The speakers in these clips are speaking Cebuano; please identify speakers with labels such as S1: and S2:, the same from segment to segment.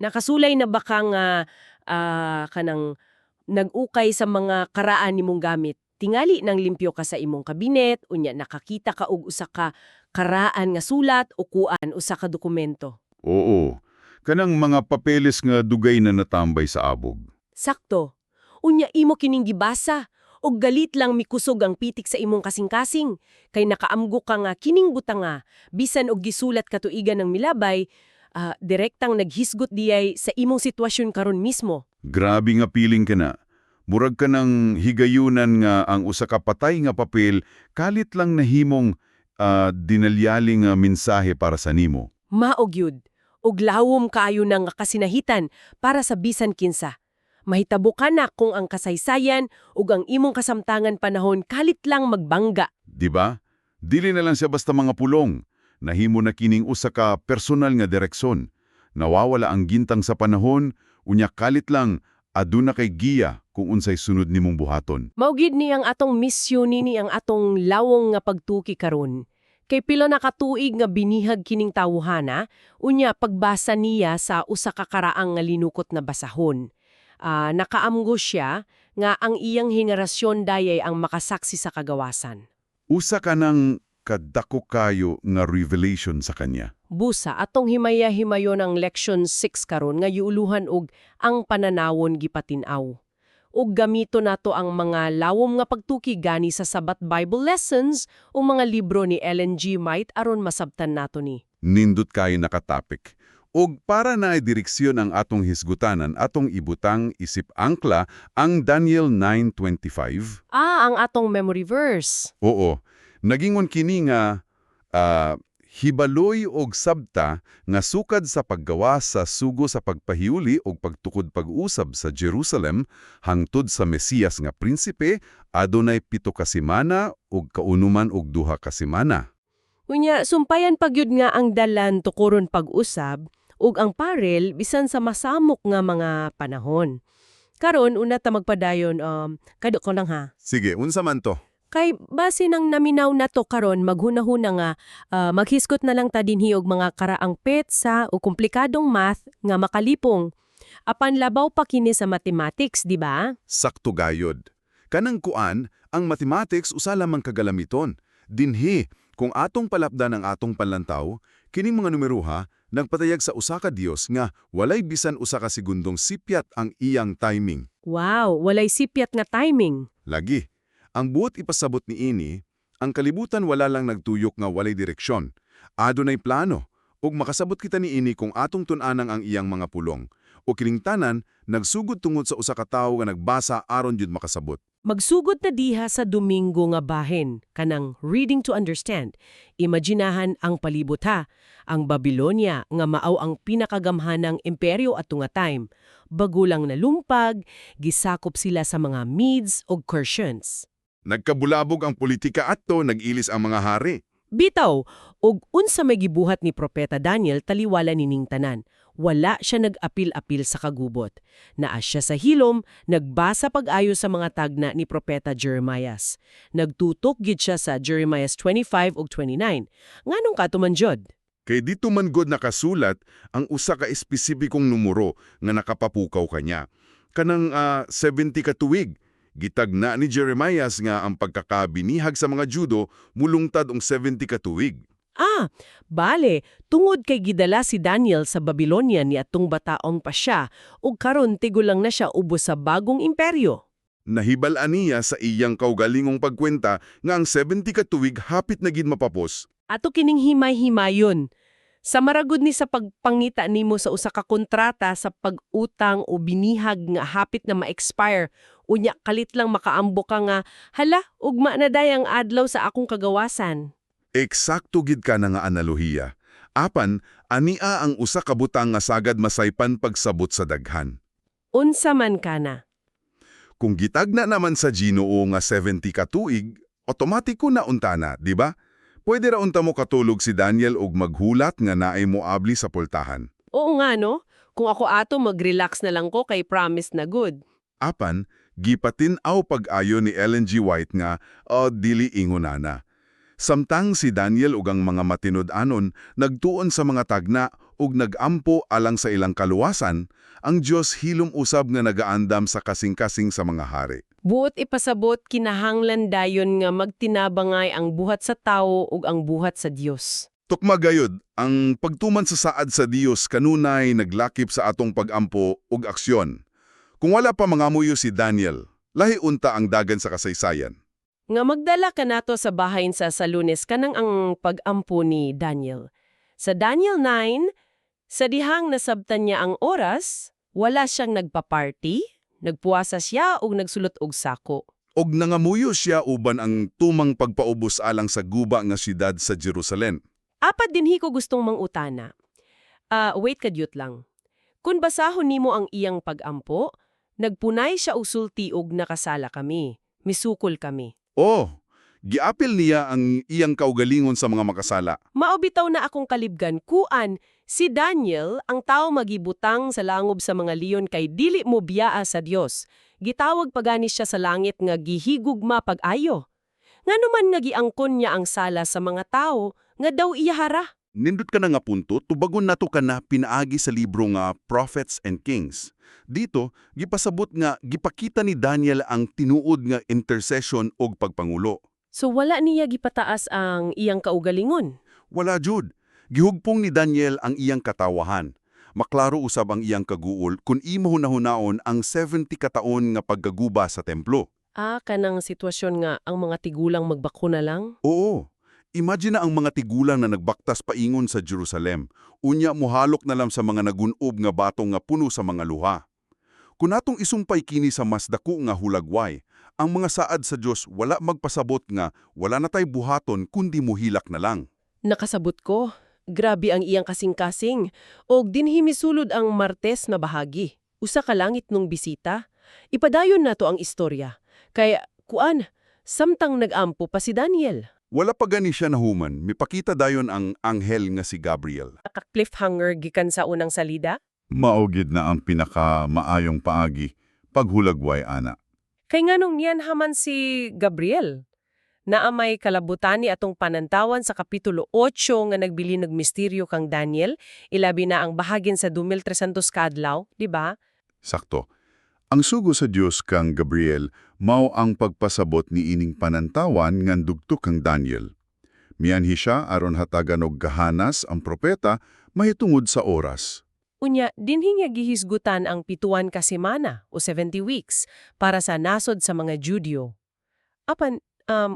S1: Nakasulay na ba ka nga kanang nag-ukay sa mga karaan nimong gamit? Tingali nang limpyo ka sa imong kabinet, unya nakakita ka og usa ka karaan nga sulat o kuan usa ka dokumento.
S2: Oo. Kanang mga papeles nga dugay na natambay sa abog.
S1: Sakto. Unya imo kining gibasa og galit lang mikusog ang pitik sa imong kasing-kasing kay nakaamgo ka nga kining butanga bisan og gisulat katuigan ng milabay, direktang naghisgot diyay sa imong sitwasyon karon mismo.
S2: Grabe nga piling ka na. Murag ka ng higayunan nga ang usa ka patay nga papel kalit lang nahimong dinalyali nga mensahe para sa nimo.
S1: Mao gyud. Og lawom kaayo na nga kasinahitan para sa bisan kinsa. Mahitabo ka na kung ang kasaysayan ug ang imong kasamtangan panahon kalit lang magbangga.
S2: Di ba? Dili na lang siya basta mga pulong. Nahimo na kining usa ka personal nga direksyon. Nawawala ang gintang sa panahon, unya kalit lang aduna kay giya kung unsay sunod nimong buhaton.
S1: Mao gid ni ang atong misyon nini ang atong lawong nga pagtuki karon. Kay pila na katuig nga binihag kining tawhana, unya pagbasa niya sa usa ka karaang nga linukot na basahon. Nakaamgo siya nga ang iyang henerasyon dayay ang makasaksi sa kagawasan.
S2: Usa ka ng kadako kayo nga revelation sa kanya.
S1: Busa atong himaya-himayon ang leksyon 6 karon nga yuuluhan og ang pananawon gipatin-aw. Ug gamito nato ang mga lawom nga pagtuki gani sa Sabat Bible Lessons o mga libro ni Ellen G. White aron masabtan nato ni.
S2: Nindot kayo nakatapik. Og para na direksyon ang atong hisgutanan, atong ibutang isip angkla ang Daniel 9:25.
S1: Ah, ang atong memory verse.
S2: Oo, nagingon kini nga hibaloy og sabta nga sukad sa paggawa sa sugo sa pagpahiuli og pagtukod pag-usab sa Jerusalem hangtod sa Mesiyas nga prinsipe adunay 7 ka semana ug kaunuman og 2 ka semana.
S1: Unya, sumpayan pagyud nga ang dalan tukuron pag-usab ug ang parel bisan sa masamok nga mga panahon. Karon una ta magpadayon, kado ko lang ha.
S2: Sige, unsa man to?
S1: Kay base nang naminaw na to karon maghunahuna nga maghisgot na lang ta dinhi og mga karaang petsa o komplikadong math nga makalipong. Apan labaw pa kini sa mathematics, di ba?
S2: Sakto gayod. Kanang kuan, ang mathematics usa lamang kagalamiton. Dinhi, kung atong palapdan ang atong panlantaw, kining mga numeruha nagpatayag sa usa ka Dios nga walay bisan usa ka segundong sipyat ang iyang timing.
S1: Wow, walay sipyat nga timing.
S2: Lagi. Ang buot ipasabot niini, ang kalibutan wala lang nagtuyok nga walay direksyon. Adunay plano, ug makasabot kita niini kung atong tun-anang ang iyang mga pulong. O kining tanan, nagsugod tungod sa usa ka tawo nga nagbasa aron jud makasabot.
S1: Magsugod na diha sa Domingo nga bahin, kanang reading to understand. Imaginahan ang palibot ha, ang Babylonia nga mao ang pinakagamhanang imperyo ato nga time. Bagulang nalumpag, gisakop sila sa mga Medes o Persians.
S2: Nagkabulabog ang politika ato, nag-ilis ang mga hari.
S1: Bitaw, og unsa may gibuhat ni Propeta Daniel taliwala nining tanan. Wala siya nag-apil-apil sa kagubot. Naa siya sa hilom, nagbasa pag-ayo sa mga tagna ni Propeta Jeremias. Nagtutok gid siya sa Jeremias 25 ug 29. Nganong katuman jud?
S2: Kay dito man god nakasulat ang usa ka espesipikong numero nga nakapapukaw kanya. Kanang 70 ka tuig. Gitagna ni Jeremias nga ang pagkakabinihag sa mga Judo mulungtad og 70 ka tuig.
S1: Ah, bale, tungod kay gidala si Daniel sa Babylonia ni atong bataong pa siya, ug karon tigulang na siya ubos sa bagong imperyo.
S2: Nahibal-an niya sa iyang kaugalingong pagkwenta nga ang 70 ka tuig hapit na gid mapapos.
S1: Ato kining himay-himayon. Sa maragod ni sa pagpangita nimo sa usa ka kontrata sa pag-utang o binihag nga hapit na ma-expire, unya kalit lang makaambo ka nga, "Hala, ugma na day ang adlaw sa akong kagawasan."
S2: Eksakto gid ka na nga analohiya. Apan, ania ang usa ka butang nga sagad masaypan pagsabot sa daghan.
S1: Unsa man kana?
S2: Kung gitagna naman sa Ginoo nga 70 ka tuig, otomatiko na unta na, di ba? Pwede ra unta mo katulog si Daniel og maghulat nga naay moabli sa pultahan.
S1: Oo nga no, kung ako ato mag-relax na lang ko kay promise na good.
S2: Apan, gipatin-aw pag-ayo ni Ellen G. White nga o dili ingonana. Samtang si Daniel ug ang mga matinud-anon nagtuon sa mga tagna ug nagampo alang sa ilang kaluwasan, ang Dios hilom usab nga nagaandam sa kasing-kasing sa mga hari.
S1: Buot ipasabot, kinahanglan dayon nga magtinabangay ang buhat sa tawo ug ang buhat sa Dios.
S2: Tukma gayud, ang pagtuman sa saad sa Dios kanunay naglakip sa atong pagampo ug aksyon. Kung wala pa mangamuyo si Daniel, lahi unta ang dagan sa kasaysayan.
S1: Nga magdala kanato sa bahain sa Lunes kanang ang pagampo ni Daniel. Sa Daniel 9, sa dihang nasabtan niya ang oras, wala siyang nagpa-party, nagpuasa siya ug nagsulot og sako.
S2: Og nangamuyo siya uban ang tumang pagpaubos alang sa guba nga siyudad sa Jerusalem.
S1: Apan dinhi ko gustong mangutana. Ah, wait kadyot lang. Kung basahon nimo ang iyang pagampo, nagpunay siya og sulti og nakasala kami. Misukol kami.
S2: Oh, giapil niya ang iyang kaugalingon sa mga makasala.
S1: Mao bitaw na akong kalibgan kuan si Daniel ang tao magibutang sa langob sa mga leon kay dili mo biyaa sa Dios. Gitawag pagani siya sa langit nga gihigugma pag-ayo. Ngano man nga giangkon niya ang sala sa mga tao nga daw iyahara.
S2: Nindot ka na nga punto, tubagon nato ka na pinaagi sa libro nga Prophets and Kings. Dito, gipasabot nga gipakita ni Daniel ang tinuod nga intercession og pagpangulo.
S1: So wala niya gipataas ang iyang kaugalingon.
S2: Wala jud. Gihugpong ni Daniel ang iyang katawahan. Maklaro usab ang iyang kaguol kung imo hunahunaon ang 70 kataon nga paggaguba sa templo.
S1: Ah, kanang sitwasyon nga ang mga tigulang magbakuna lang?
S2: Oo. Imagine na ang mga tigulang na nagbaktas paingon sa Jerusalem. Unya muhalok na lang sa mga nagunob nga batong nga puno sa mga luha. Kung atong isumpay kini sa mas dako nga hulagway, ang mga saad sa Dios wala magpasabot nga wala na tay buhaton kundi muhilak na lang.
S1: Nakasabot ko. Grabe ang iyang kasing-kasing. Og dinhi misulod ang Martes na bahagi. Usa ka langit nung bisita. Ipadayon nato ang istorya. Kay, kuan, samtang nagampo pa si Daniel.
S2: Wala pa gani siya nahuman, mipakita dayon ang anghel nga si Gabriel.
S1: Naka-cliffhanger gikan sa unang salida?
S2: Mao gid na ang pinaka maayong paagi, paghulagway ana.
S1: Kay nganong niyan haman si Gabriel. Naa may kalabutan ni atong panantawan sa Kapitulo 8 nga nagbilin og misteryo kang Daniel, ilabi na ang bahagin sa 2300 kaadlaw, di ba?
S2: Sakto. Ang sugo sa Dios kang Gabriel mao ang pagpasabot ni ining panantawan ngan dugto kang Daniel. Mianhi siya aron hatagan og gahanas ang propeta mahitungod sa oras.
S1: Unya, dinhi niya gihisgutan ang 7 ka semana o 70 weeks para sa nasod sa mga Judyo. Apan,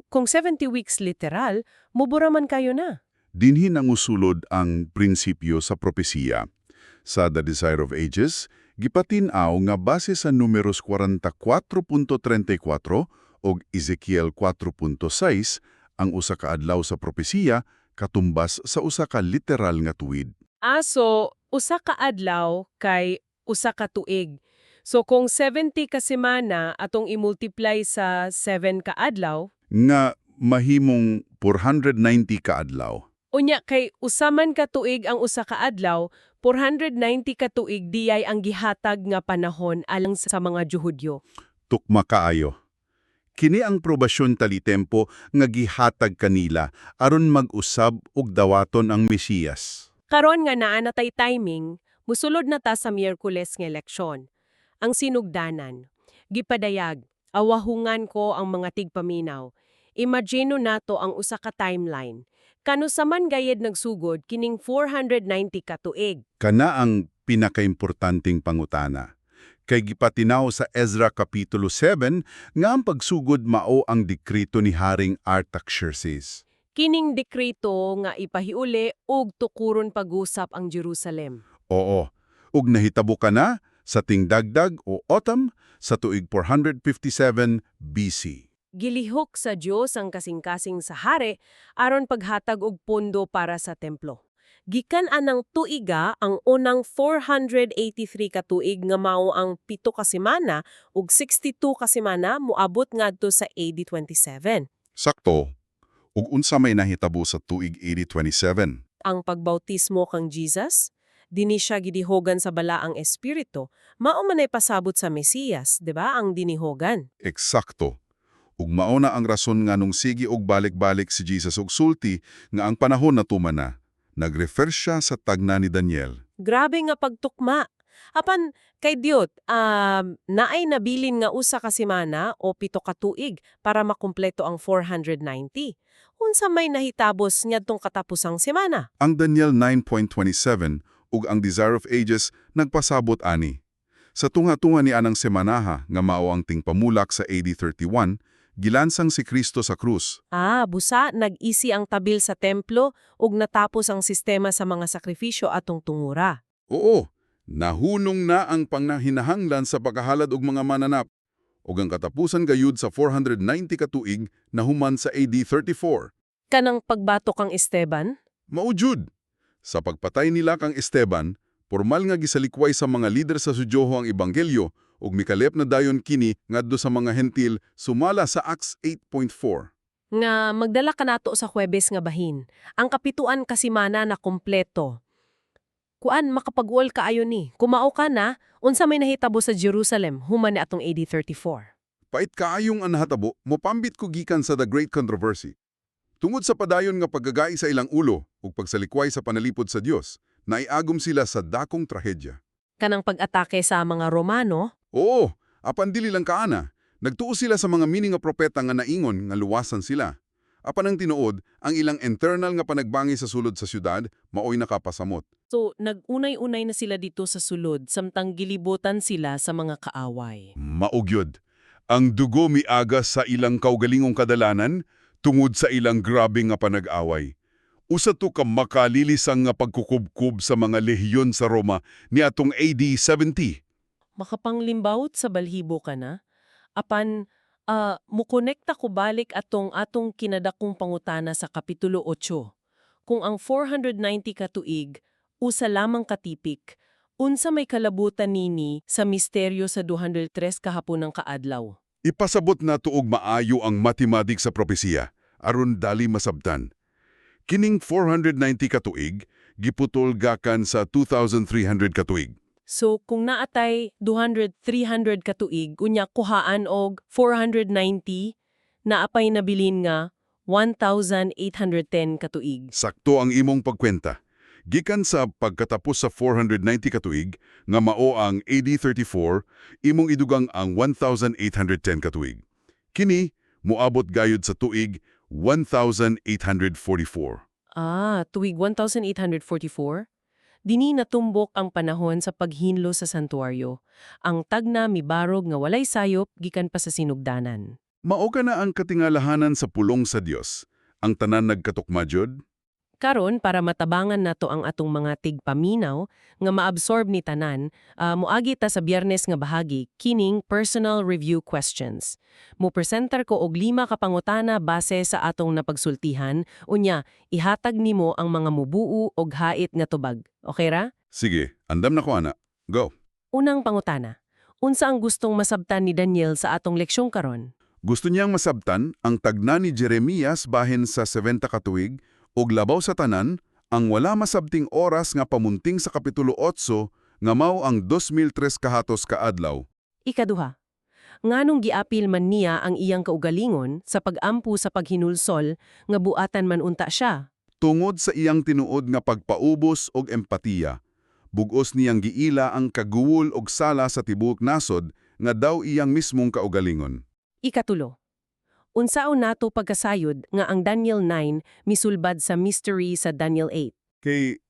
S1: kung 70 weeks literal, mubura man kayo na.
S2: Dinhi nangusulod ang prinsipyo sa propesiya. Sa The Desire of Ages, gipatin-aw nga base sa Numeros 44.34 og Ezekiel 4.6 ang usa ka adlaw sa propesiya katumbas sa usa ka literal nga tuwid.
S1: Ah, so, usa ka adlaw kay usa ka tuig. So kung 70 ka semana atong i-multiply sa 7 ka adlaw,
S2: Nga mahimong 490 ka adlaw.
S1: Unya kay usa man ka tuig ang usa ka adlaw, 490 ka tuig diyay ang gihatag nga panahon alang sa mga Juhudyo.
S2: Tukma kaayo. Kini ang probasyon talitempo nga gihatag kanila aron mag-usab ug dawaton ang Mesiyas.
S1: Karon nga naa na tay timing, musulod na ta sa Miyerkules nga eleksyon. Ang sinugdanan, gipadayag, awahungan ko ang mga tigpaminaw. Imagino nato ang usa ka timeline. Kanusa man gayed nagsugod kining 490 ka tuig.
S2: Kana ang pinakaimportanteng pangutana. Kay gipatinaw sa Ezra Kapitulo 7 nga ang pagsugod mao ang dikrito ni Haring Artaxerxes.
S1: Kining dekreto nga ipahiuli og tukuron pag-usap ang Jerusalem.
S2: Oo, ug nahitabo kana sa tingdagdag o autumn sa tuig 457 BC.
S1: Gilihok sa Dios ang kasing-kasing sa hari aron paghatag og pondo para sa templo. Gikan anang tuiga ang unang 483 ka tuig nga mao ang 7 ka semana ug 62 ka semana moabot ngadto sa AD 27.
S2: Sakto, ug unsa may nahitabo sa tuig AD 27?
S1: Ang pagbautismo kang Jesus, dinhi siya gidihogan sa balaang espiritu, mao man ay pasabot sa Mesiyas, 'di ba? Ang dinihogan.
S2: Eksakto. Ug mao na ang rason nga nung sige og balik-balik si Jesus og sulti nga ang panahon natuman na. Nagrefer siya sa tagna ni Daniel.
S1: Grabe nga pagtukma. Apan kay Diot, naay nabilin nga 1 ka semana o 7 ka tuig para makumpleto ang 490. Unsa may nahitabos ngadtong katapusang semana?
S2: Ang Daniel 9.27 ug ang Desire of Ages nagpasabot ani. Sa tunga-tunga ni anang semanaha nga mao ang tingpamulak sa AD 31, gilansang si Kristo sa krus.
S1: Ah, busa nag-isi ang tabil sa templo ug natapos ang sistema sa mga sakripisyo atong tungura.
S2: Oo, nahunong na ang pangnahinahanglan sa pagkahalad og mga mananap. Ug ang katapusan gayud sa 490 ka tuig nahuman sa AD 34.
S1: Kanang pagbato kang Esteban?
S2: Mao jud. Sa pagpatay nila kang Esteban, pormal nga gisalikway sa mga lider sa Hudyoho ang ebanghelyo ug mikalep na dayon kini ngadto sa mga Hentil sumala sa Acts 8.4.
S1: Nga magdala kanato sa Huwebes nga bahin. Ang 7 ka semana na kumpleto. Kuan, makapag-uol kaayo ni. Kumao ka na, unsa may nahitabo sa Jerusalem human ni atong AD 34?
S2: Pait kaayong ang nahatabo, mopambit ko gikan sa The Great Controversy. Tungod sa padayon nga paggagai sa ilang ulo ug pagsalikway sa panalipod sa Dios, naiagom sila sa dakong trahedya.
S1: Kanang pag-atake sa mga Romano?
S2: Oo, apan dili lang kaana. Nagtuo sila sa mga mini nga propeta nga naingon nga luwasan sila. Apan ang tinuod, ang ilang internal nga panagbangi sa sulod sa syudad, maoy nakapasamot.
S1: So, nag-unay-unay na sila dito sa sulod samtang gilibutan sila sa mga kaaway.
S2: Mao gyud. Ang dugo miaga sa ilang kaugalingong kadalanan tungod sa ilang grabe nga panag-away. Usa to ka makalilisang nga pagkukubkub sa mga lehiyon sa Roma niadtong AD 70.
S1: Makapanglimbawot sa balhibo ka na. Apan, mukonekta ko balik atong atong kinadakong pangutana sa Kapitulo 8. Kung ang 490 ka tuig, usa lamang katipik, unsa may kalabutan nini sa misteryo sa 203 kahaponang kaadlaw?
S2: Ipasabot nato og maayo ang matematik sa propesiya aron dali masabtan. Kining 490 ka tuig, giputol gakan sa 2,300 ka tuig.
S1: So, kung naatay 200-300 katuig, unya kuhaan og 490, naapay nabilin nga 1,810 katuig.
S2: Sakto ang imong pagkwenta. Gikan sa pagkatapos sa 490 ka tuig, nga mao ang AD 34, imong idugang ang 1,810 ka tuig. Kini, moabot gayud sa tuig 1,844.
S1: Ah, tuig 1844? Dini natumbok ang panahon sa paghinlo sa santuario. Ang tagna mibarog nga walay sayop gikan pa sa sinugdanan.
S2: Mao kana ang katingalahanan sa pulong sa Dios. Ang tanan nagkatukma jud.
S1: Karon, para matabangan nato ang atong mga tigpaminaw nga maabsorb ni tanan, moagi ta sa Biyernes nga bahagi kining personal review questions. Mo presentar ko og lima ka pangutana base sa atong napagsultihan, unya ihatag nimo ang mga mubuo og hait nga tubag. Okay ra?
S2: Sige, andam na ko ana. Go.
S1: Unang pangutana. Unsa ang gustong masabtan ni Daniel sa atong leksyon karon?
S2: Gusto niyang masabtan ang tagna ni Jeremias bahin sa 70 katuig ug labaw sa tanan ang wala masabting oras nga pamunting sa Kapitulo 8 nga mao ang 2003 kahatos kaadlaw.
S1: Ikaduha. Nganong giapil man niya ang iyang kaugalingon sa pagampu sa paghinulsol nga buatan man unta siya?
S2: Tungod sa iyang tinuod nga pagpaubos og empatiya, bugos niyang giila ang kaguwol og sala sa tibuok nasod nga daw iyang mismong kaugalingon.
S1: Ikatulo. Unsaon nato pagkasayod nga ang Daniel 9 misulbad sa mystery sa Daniel 8?
S2: Kay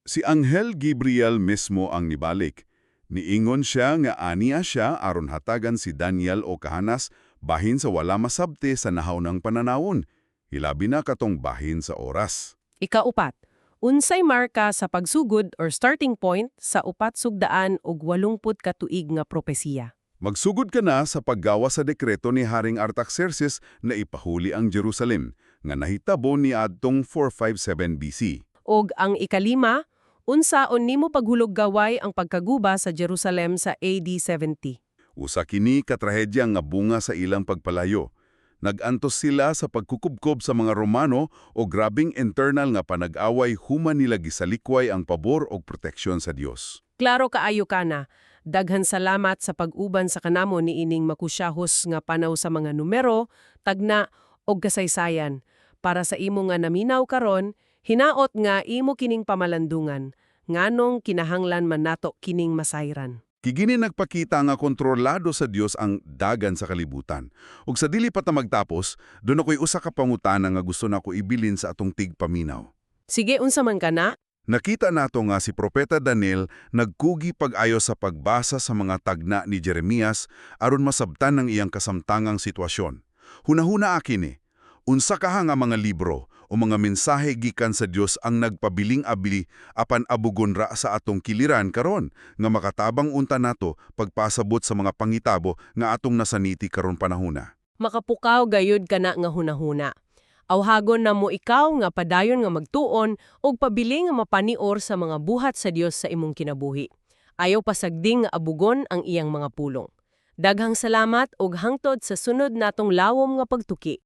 S2: si Anghel Gabriel mismo ang nibalik. Niingon siya nga aniya siya aron hatagan si Daniel o kahanas bahin sa wala masabte sa nahaw ng pananawon. Hilabi na katong bahin sa oras.
S1: Ikaupat. Unsay marka sa pagsugod or starting point sa 480 katuig nga propesiya?
S2: Magsugod ka na sa paggawa sa dekreto ni Haring Artaxerxes na ipahuli ang Jerusalem, nga nahitabo ni adtong 457 BC.
S1: Og ang ikalima, unsaon nimo paghulog gaway ang pagkaguba sa Jerusalem sa AD 70?
S2: Usa kini katrahedya nga bunga sa ilang pagpalayo. Nag-antos sila sa pagkukubkob sa mga Romano o grabing internal nga panag-away human nila gisalikway ang pabor og proteksyon sa Dios.
S1: Klaro kaayo ka na. Daghan salamat sa pag-uban sa kanamo ni ining makusyahos nga panaw sa mga numero, tagna og kasaysayan. Para sa imo nga naminaw karon, Hinaot nga imo kining pamalandungan, nganong kinahanglan man nato kining masayran.
S2: Kini nagpakita nga kontrolado sa Dios ang dagan sa kalibutan. Ug sa dili pa ta magtapos, duna ko'y usa ka pangutana nga gusto nako ibilin sa atong tigpaminaw.
S1: Sige, unsa man kana?
S2: Nakita nato nga si Propeta Daniel nagkugi pag-ayo sa pagbasa sa mga tagna ni Jeremias aron masabtan ang iyang kasamtangang sitwasyon. Hunahuna kini, unsa kaha nga mga libro o mga mensahe gikan sa Dios ang nagpabiling abli apan abugon ra sa atong kiliran karon nga makatabang unta nato pagpasabot sa mga pangitabo nga atong nasaniti karon panahona?
S1: Makapukaw gayud kana nga hunahuna. Awhagon namo ikaw nga padayon nga magtuon ug pabili nga mapanior sa mga buhat sa Dios sa imong kinabuhi. Ayaw pasagding nga abugon ang iyang mga pulong. Daghang salamat ug hangtod sa sunod natong lawom nga pagtuki.